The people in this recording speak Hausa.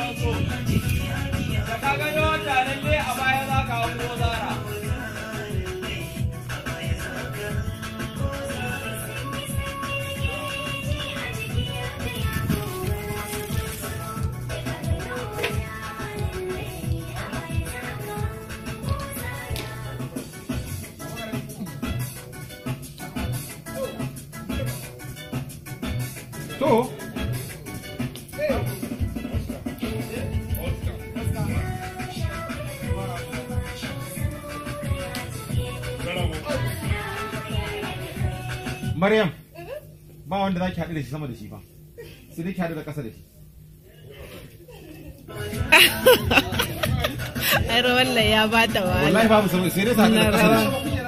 taso. Da ka gano wata lalle a baya za ka hango Zara. To. Maryam, ba wanda za ki haɗu da shi sama da shi ba, sai dai ki haɗu da ƙasa da shi. Ai rawan ya ba ta wahala. Wallahi babu sama, sai dai su haɗu da ƙasa da shi.